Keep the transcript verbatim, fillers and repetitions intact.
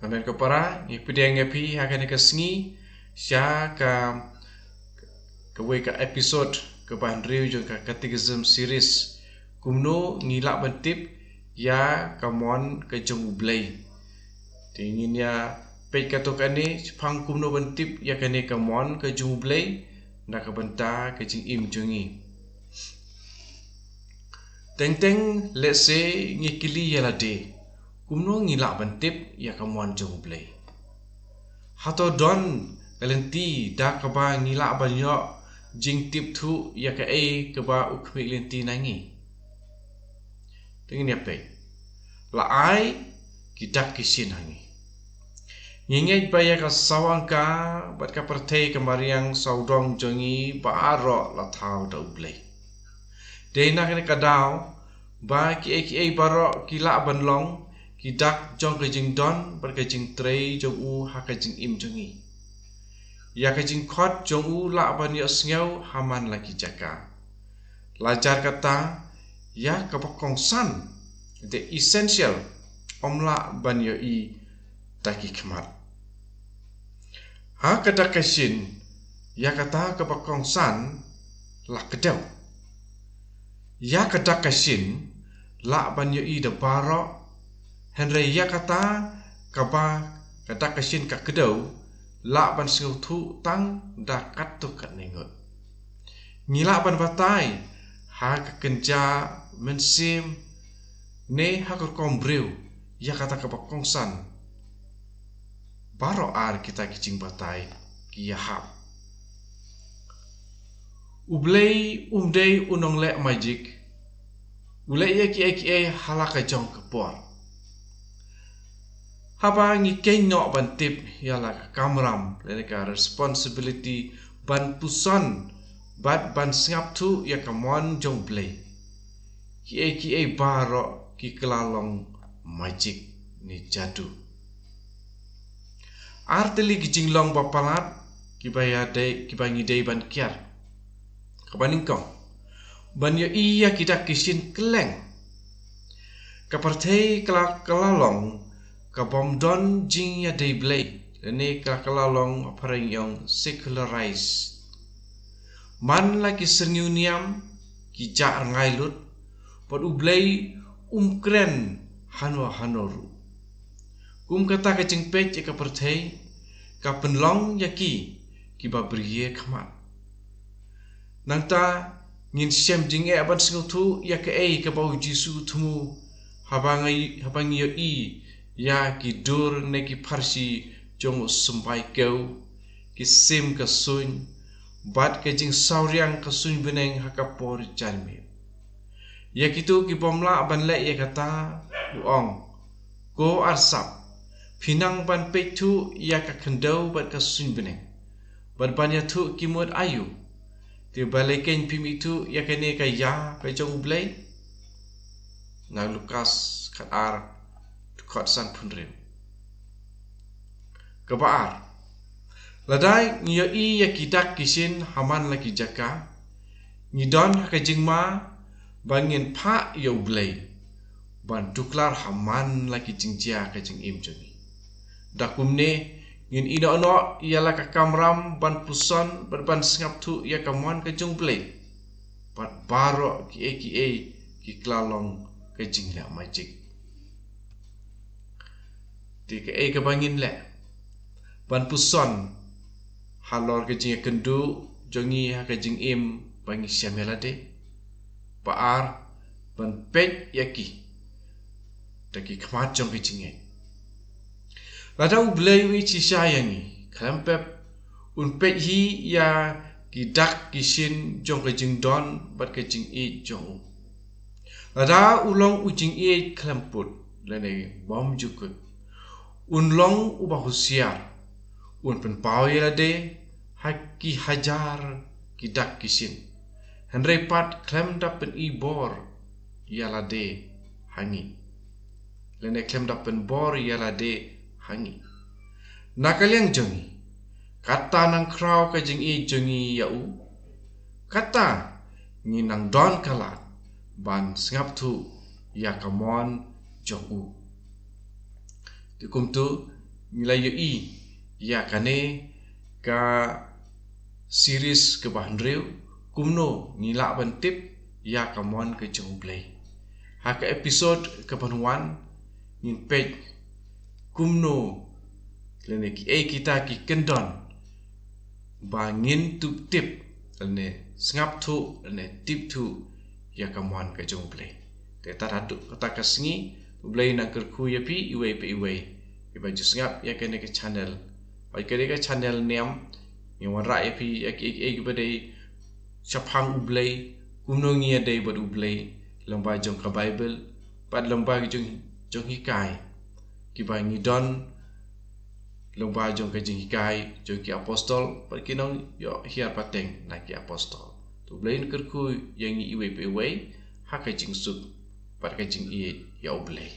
Amen ko para, ngi pdiang ïa phi ha kane ka sngi sha ka kawei ka episode kaba hynriew jong ka Catechism series. Kumno ngi lah ban tip ïa ka mon ka jong U Blei. Te ngin ïa peit katto katne shaphang kumno ban tip ïa kane ka mon ka jong U Blei na ka bynta ka jingim jong ngi. Teng teng lehse ngi kylli ïa lade, kumno ngi lah ban tip ïa ka mon jong U Blei? Hato don ka lynti da kaba ngi lah ban ïoh jingtip thuh ïa kaei kaba u khmih lynti na ngi? Te ngin ïa peit. La ai ki dak ki shin ha ngi. Ngi ngeit ba ïa ka sawang ka bad ka pyrthei ka mariang sawdong jong ngi baroh la thaw da U Blei. Dei na kane ka daw ba kiei kiei baroh ki lah ban long ki dak jong ka jingdon bad ka jingtrei jong u ha ka jingim jong ngi. Ïa ka jingkhot jong u lah ban ïohsngew ha man la ki jaka. La jar kata, ïa kaba kongsan, the essential, ym lah ban ïohi da ki khmat. Ha ka dak ka shin, ïa kata kaba kongsan la kdew. Ïa ka dak ka shin lah ban ïohi da baroh, hynrei ïa kata kaba ka dak ka shin ka kdew lah ban sngewthuh tang da katto katne ngut. Ngi lah ban batai ha ka kynja mynsiem ne ha ka rukom briew ïa kata kaba kongsan. Baroh ar kita ki jingbatai ki ïahap. U Blei um dei u nongleh magic. U leh ïa kiei kiei ha la ka jong ka por. Haba ngi khein noh ban tip ïa la ka kamram lane ka responsibility ban puson bad ban sngap thuh ïa ka mon jong U Blei, kiei kiei baroh ki kylla long magic ne jadu. Ar tylli ki jinglong ba palat kiba ïa dei, kiba ngi dei ban kiar. Kaba nyngkong, ban ïohi ïa ki dak ki shin kylleng. Ka pyrthei ka la, ka la long ka bym don jingïadei Blei, lane ka, ka la long, phareng ïong, secularized. Man la ki syrngiew niam ki jah rngai lut, bad U Blei um kren hano hano ruh. Kum kata ka jingpeit ïa ka pyrthei ka pynlong ïa ki kiba briew khmat. Nangta ngin shem jingeh ban sngewthuh ïa kaei kaba U Jisu u thmu haba ngi, haba ngi ïohi ïa ki dur ne ki pharshi jong u symbai kew, ki sim ka suiñ bad ka jingsawriang ka suiñ bneng ha ka por janmiet. Ïa kito ki bym lah ban leh ïa kata u ong, ko arsap, phi nang ban peit thuh ïa ka khyndew bad ka suiñ bneng, bad ban ïathuh ki mut aïu? Te balei keiñ phim ithuh ïa kane ka ïa ka jong U Blei? Na Lukas khatar, dkhot sanphew hynriew. Kaba ar, lada ngi ïohi ïa ki dak ki shin ha man la ki jaka, ngi don ha ka jingma ba ngin phah ïa U Blei ban tuklar ha man la ki jingjia ka jingim jong ngi. Da kumne ngin ïehnoh noh ïa la ka kamram ban puson bad ban sngap thuh ïa ka mon ka jong U Blei. Bad baroh kiei kiei ki kylla long ka jingleh magic. Te kaei kaba ngin leh ban puson halor ka jingïakynduh jong ngi ha ka jingim ba ngi shem ïa lade? Ba ar, ban peit ïa ki da ki khmat jong ka jingngeit. Lada U Blei u ïeit shisha ïa ngi, khlem pep un peit hi ïa ki dak ki shin jong ka jingdon bad ka jingïeit jong u. Lada u long u jingïeit khlem put lane bymjukut, un long uba husiar, un pynpaw ïa lade ha ki hajar ki dak ki shin, hynrei pat khlem da pyni bor ïa lade ha ngi, lane khlem da pynbor ïa lade ha ngi. Na ka liang jong ngi, kata nang khraw ka jingïeit jong ngi ïa u, kata ngi nang don ka lad ban sngap thuh ïa ka mon jong u. Te kumtu ngi la ïohi ïa kane ka series kaba hynriew, kumno ngi lah ban tip ïa ka mon ka jong U Blei. Ha ka episode kaba wan ngin peit kumno lane kiei kita ki kyndon ba ngin tup tip lane sngap thuh lane tip thuh ïa ka mon ka jong U Blei. Te tad haduh kata ka sngi, U Blei un nang kyrkhu ïa phi iwei pa iwei kiba ju sngap ïa kane ka channel. Bad kane ka channel niam ngi wanrah ïa phi ïa kiei kiei kiba dei shaphang U Blei, kumno ngi ïadei bad U Blei lyngba jong ka Baibl bad lyngba jong jong hikai kiba ngi don lyngba jong ka jinghikai jong ki apostol bad ki nongïoh hiar pateng na ki apostol. To U Blei un kyrkhu ïa ngi iwei pa iwei ha ka jingsuk bad ka jingïeit ïa U Blei.